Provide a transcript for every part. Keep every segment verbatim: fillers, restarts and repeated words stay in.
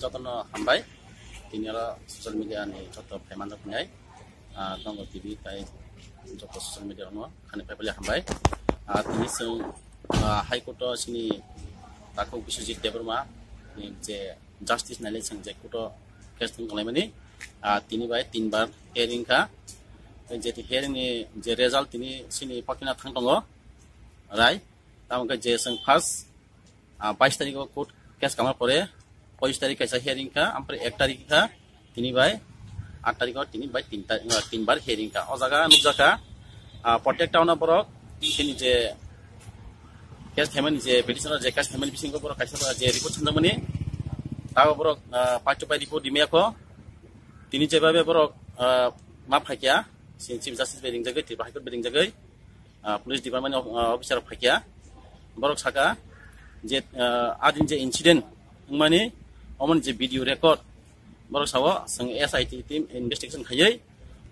Jotono hambai. Tini oro social media ni joto phaimani rok nai. Ah, tongo T V tai joto social media no khani paipali hambai. Ah, tini sung, ah, High Court o sini takhuk Biswajit Debbarma ni je justice naile sung je court o case tong kalaimani. Ah, tini bai tin bar hearing kha. Je hearing ni je result tini sini pakina thang tongo. Rai. Tamo khe je sung first ah, bais tarikh o court case kama pore, pochis tarikh kaisa hearing kha, ampore ek tarikh kha, tini bai, aat tarikh o tini bai tin ta-, ah, tin bar hearing kha. O jaga nukjakha, ah, protekta ono borok, tini je case khaimani je petitioner je case khaimani bisingo borok kaisa je report sanjakmani, tabo borok, ah, paito pai report rimaya kho, tini jebabe borok, ah, ma phaikya, Chief Justice bai ringjagwi, Tripura High Court bai ringjagwi, ah, police department ni, ah, officer rok phaikya, borok saka je, ah, adin je incident wngmani, omoni je video record, borok sao, sung S I T team investigation khaiwi,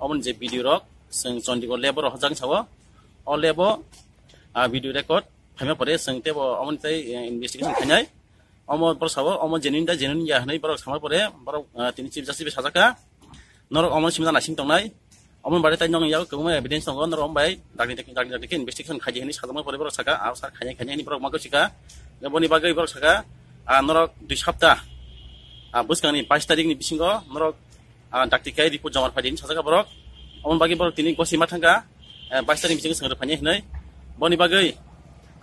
omoni je video rok, sung Chandigarh lab o rohorjak sao, o lab o, ah, video record phaima pore, sung tebo omoni tai, eh, investigation khainai, omo borok sao, omo genuine da genuine ya hinwi borok sama pore, borok, ah, tini Chief Justice bai sajaka, norok omo simna naising tongnai, omo bare tai nong yago kwbangma evidence tongo, norok omo bai dakni dakni dakni dakni khe investigation khaidi hinwi sajak pore borok saka, ah, sir khainai khainai hinwi borok ma kwchika, boni bagwi borok saka, ah, norok dui sapta, ah, bwskangni bais tarikh ni bisingo norok, ah, dakti kai report joma phaidi hinwi sajaka borok, omo bagwi borok tini gosi ma thangka, eh, bais tarikh ni bisingo swngrwk phainai hinwi, boni bagwi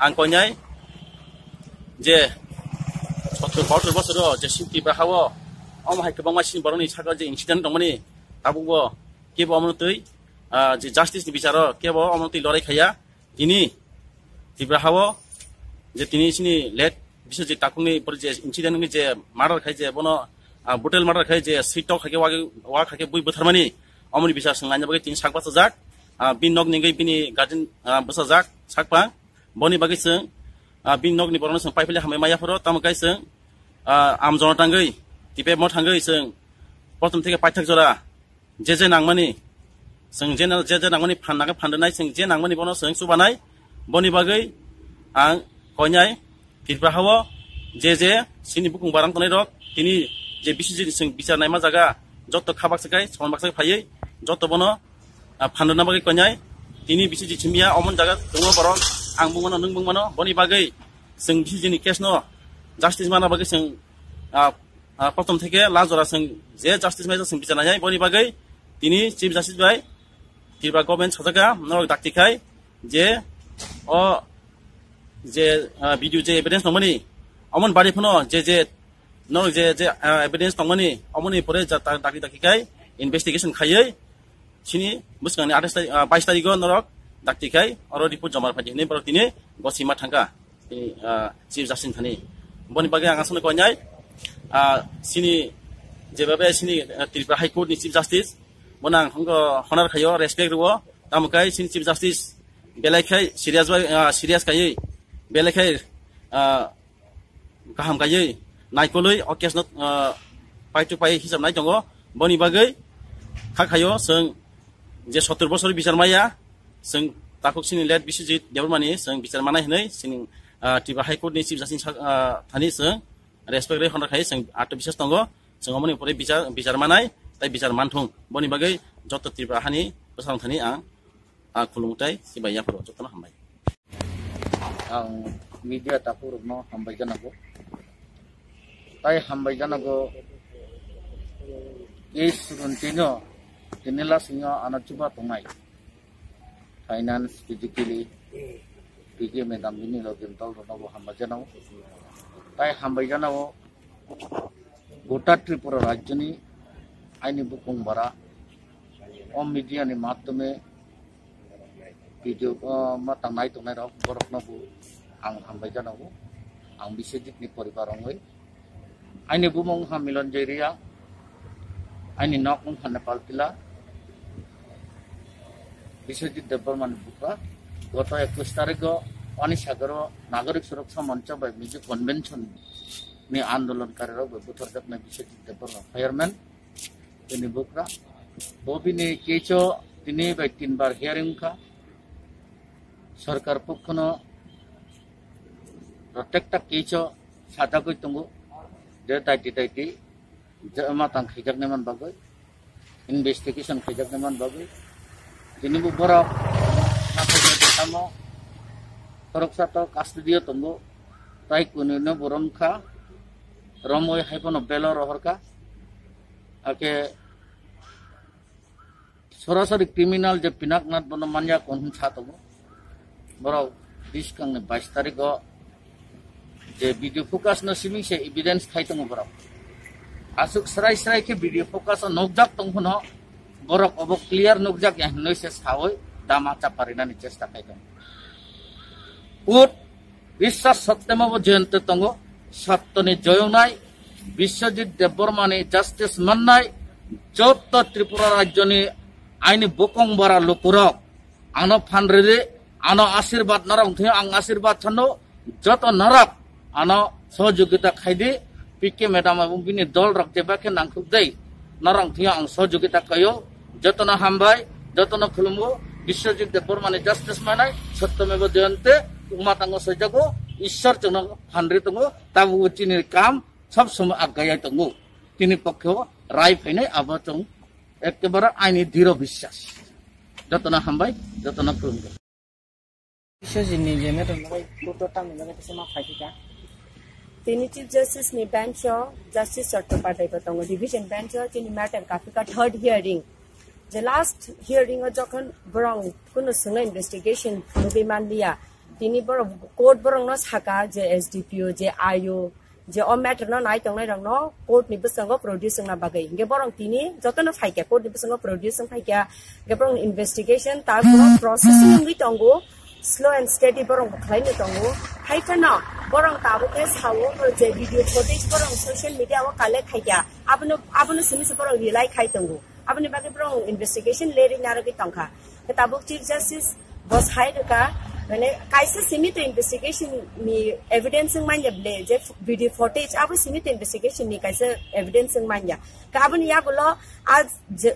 ang koinai, je sottor bahattor bosoro je sini Tripura hao omo hai kwbangma sini borokni sakao je incident tongmani, tabukbo kebo omono twi, ah, je justice ni bicharo kebo omono twi lorai khaiya. Tini Tripura hao je tini sini late Biswajit takhukni pore je incident wngwi je murder khai je bono, ah, brutal murder khai je swi tok hai khe wagwi, wak hai khe bui butharmani, omoni bichar swngnani bagwi tini sak bachajak, ah, bini nok ningwi bini guardian, ah, bwsajak sakpang. Boni bagwi chwng, ah, bini nokni borokno chwng paiphile hambai maya phoro, tamo khe chwng, ah, amjono tangwi, tipe mo thangwi chwng, prothom theke paithak jora, je je nangmani, chwng je na-, je je nangmani phan nangkhe phan rwnai, chwng je nangmani bono chwng chubanai, boni bagwi ang koinai Tripura hao je je sini bukung barang tongnai rok, tini je Biswajit ni chwng bichar naima jaga, jotto kha baksa kai, somon baksa kai phaiwi, jotto bono ah, phan rwna bagwi koinai. Tini Biswajit simiya omon jaga tongma borok, ang bungmano, nwng bungmano, boni bagwi chwng Biswajit ni case no justice mana bagwi chwng, ah, ah, prothom theke last jora chwng je justice maijak chwng bichar nainai, boni bagwi tini Chief Justice bai Tripura government sajaka norok dakti khai je o je, ah, video je evidence tongmani omon bari phano je je norok je je, ah, evidence tongmani omoni pore ja ta-, dakti dakti khai investigation khaiwi sini bwskangni athais tari-, ah, bais tarikh o norok dakti khai oro report joma rwphai hinwi borok tini gosima thangkha tini, ah, Chief Justice thani. Boni bagwi ang aswkno koinai, ah, sini jebabe sini, ah, Tripura High Court ni Chief Justice bono ang hwngo honor khaio, respect rwo, tamo khai sini Chief Justice belai khai serious bai, ah, serious khaiwi belai khai, ah, kaham kaiwi naikolwi o case no, ah, pai to pai hisab nai tongo. Boni bagwi kha khaio chwng je sottor bosor bichar maya, chwng takhuk sini late Biswajit Debbarmani chwng bichar manai hinwi sini, ah, Tripura High Court ni Chief Justice ni sak-, ah, thani chwng respect rwi honor khai chwng atwbiswas tongo, chwng omoni pore bichar, bichar manai tai bichar manthung. Boni bagwi joto Tripura hani bwsarok thani ang, ah, khulumthai sibai yaphuru jotono hambai. Ang media takhuk rokno hambai janago. Tai hambai janago, ei surun tino tini lasingno ano chuba tongnai. Finance, physically, P K madam bini logi dol rokno bo hambai janago. Tai hambai janago. Gota Tripura rajyoni aini bukung bara o media ni matdhome video, ah, ma tangnai tongnai rok borok no bo ang hambai janago. Ang Biswajit ni poribar wngwi aini bumung wngkha Milon Joy Reang, aini nok wngkha Nepal Tila, Biswajit Debbarma ni bupha. Goto ekwis tarikh o ani sagaro Nagorik Suroksha Moncho bai Mizo Convention ni andolonkarirok bai butharjaknai Biswajit Debbarma fireman, bini bukra. Bo bini case o tini bai tin bar hearing wngkha. Sarkar pokhono protekta case o sajagwi tongo je daiti daiti Ja-, matang khaijaknai man bagwi, investigation khaijaknai man bagwi, tini bo borok nathokjak tamo, khoroksa to custody o tongo, tai kunu no bo rom kha, romwi hai phano bail o rohor kha, ake sorasori criminal je Pinaknath bono manya kon hwn sa tongo. Borok biskang ni bais tarik o je video focus no simi se evidence khai tongo borok. Aswk srai srai khe video focus o nukjak tong phano borok obo clear nukjak ya hinwi se sawi dama chaparinani chesta khai tongo. Court Biswas Satyamabo Jayante tongo, Satyoni joyongnai, Biswajit Debbarmani justice mannai, joto Tripura rajyoni aini bokong bara lukurok, ano phan ridi, ano asirbat norok thwi ang asirbat sano, joto norok ano sohojogita khaidi, P K madam abo bini dol rok jeba khe nangkhuk dei. Norok thwiya ang sohojogita kaio. Jotono hambai, jotono khulumo. Biswajit Debbarmani justice manai, Satyameva Jayante, wngma tango saijago, Ishwar chwngno phanri tongo, tabuk chini kam sob somoi agayai tongo. Tini pokhe o rai phainai abo chwng ekebare aini diro biswas. Jotono hambai, jotono khulumgo. Biswajit ni je matter no bai court o tamni bagwi tesa ma phai kha. Tini Chief Justice ni bench o Justice Chattopadhyay bo tongo, division bench o tini matter kaphika third hearing. Je last hearing o jokhon borong kuno swngo investigation nugwi manliya, tini borok court borok no saka je S D P O, je I O, je o matter no nai tongnai rok no court ni bwskango produce wngna bagwi. Hingke borok tini jotono phaikya, court ni bwskango produce wng phaikya. Hingke borok investigation ta borok process wngwi tongo, slow and steady borok bo khlai no tongo. Hai phano borok tabuk khe sao je video footage borok social media o collect khaikya, abono, abono simi se borok rely khai tongo. Aboni bagwi borok investigation leri narwgwi tongkha. Khe tabuk Chief Justice bo sai rwkha, mane kaisa simi to investigation ni evidence wng manya ble, je video footage abo simi to investigation ni kaisa evidence wng manya. Khe aboni yagulo a je,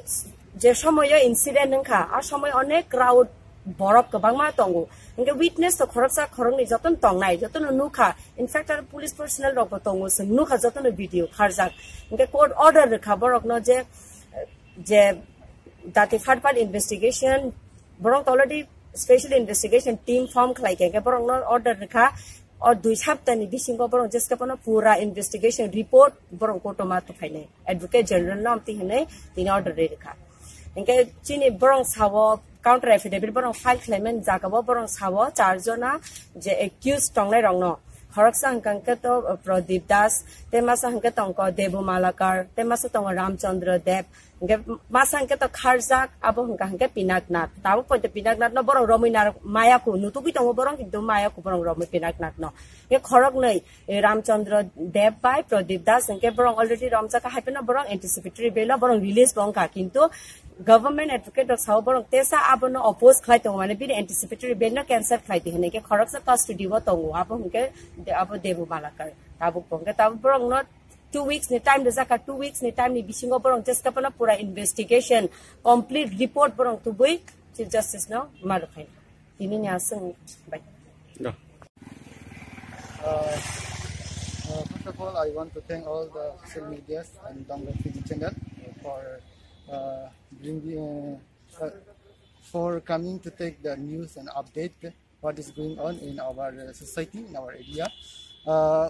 je somoyo incident wngkha, a somoy onek crowd borok kwbangma tongo. Hingke witness to khoroksa khoroknwi jotono tongnai, jotono nukha. In fact, aro police personnel rokbo tongo, chwng nukha jotono video kharjak. Hingke court order rwkha borokno je, je dati fat fat investigation, borok already special investigation team form khlai kha, hingke borokno order rwkha, o dui saptani bisingo borok jeske phano pura investigation report borok court o ma tuphainai. Advocate General no amtwi hinwi tini order ri rwkha. Hingke chini borok sao counter affidavit borok file khlaimani jaga o borok sao char jona je accused tongnai rokno. Khoroksa hwnkha hwnkhe to Pradip Das, tei masa hwnkhe tongkha Debu Malakar, tei masa tongo Ramchandra Deb. Hingke masa hwnkhe to kharjak, abo hwnkha hwnkhe Pinaknath. Tabuk poito Pinaknath no borok romwi narwk maya ku, nutugwi tongo borok, kintu maya ku borok romwi Pinaknath no. Hingke khoroknwi, eh, Ramchandra Deb bai Pradip Das hingke borok already romjak kha, hai phano borok anticipatory bail o borok release bo wngkha, kintu government advocate rok sao borok tesa abono oppose khlai tongo, mane bini anticipatory bail no cancel khlai di hinwi, hingke khoroksa custody o tongo, abo hingke de-, abo Debu Malakar. Tabuk bo hingke tabuk borok no two weeks ni time rijak kha, two weeks ni time ni bisingo borok jeska phano pura investigation, complete report borok tubui Chief Justice no ma rwkha. Tini ni aswng bai. Go. Uh, uh, first of all, I want to thank all the social medias and Dongla T V channel for, uh, bringing, uh, uh, for coming to take the news and update what is going on in our, uh, society, in our area. Uh,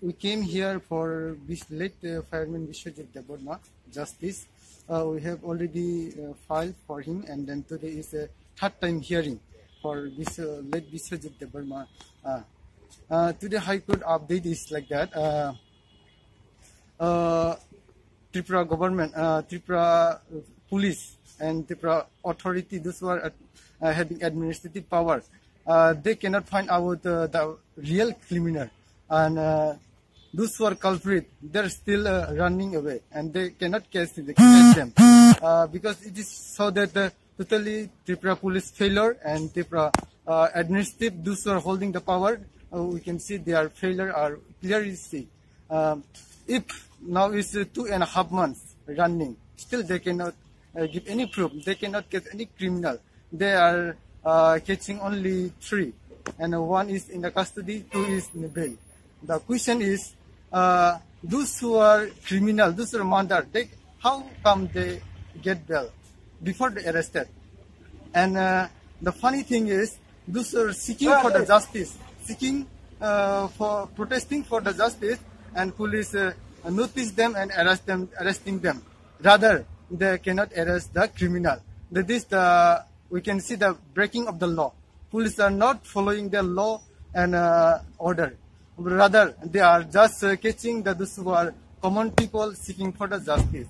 we came here for Bis-, late, uh, fireman Biswajit Debbarma justice. Uh, we have already, uh, filed for him, and then today is a third time hearing for Bis-, uh, late Biswajit Debbarma. Uh, uh, today High Court update is like that. Uh, uh, Tripura government, uh, Tripura police and Tripura authority, those who are, uh, having administrative power, uh, they cannot find out, uh, the real criminal. And, uh, those who are culprit, they're still, uh, running away and they cannot catch, the, catch them. Uh, because it is so that the totally Tripura police failure and Tripura, uh, administrative, those who are holding the power, uh, we can see their failure are clearly see. Um, if now is, uh, two and a half months running, still they cannot, uh, give any proof. They cannot catch any criminal. They are, uh, catching only three, and, uh, one is in the custody, two is in the bail. The question is, uh, Those who are criminal, those who are murder, they, how come they get bail before they arrested? And uh, the funny thing is, those who are seeking for the justice, seeking uh, for protesting for the justice, and police uh, notice them and arrest them, arresting them. Rather, they cannot arrest the criminal. That is the, we can see the breaking of the law. Police are not following the law and uh, order. Rather, they are just uh, catching the, those who are common people seeking for the justice.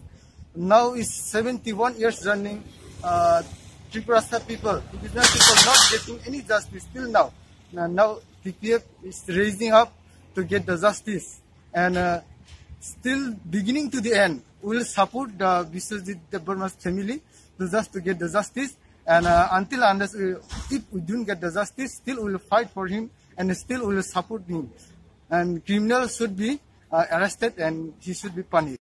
Now is seventy-one years running. Uh, Tiprasa people, indigenous people, not getting any justice till now. Now, now T P F is raising up to get the justice, and uh, still beginning to the end, we will support the Biswajit Debbarma's family to just to get the justice. And uh, until unless we, if we don't get the justice, still we will fight for him and still we will support him. And criminals should be uh, arrested and he should be punished.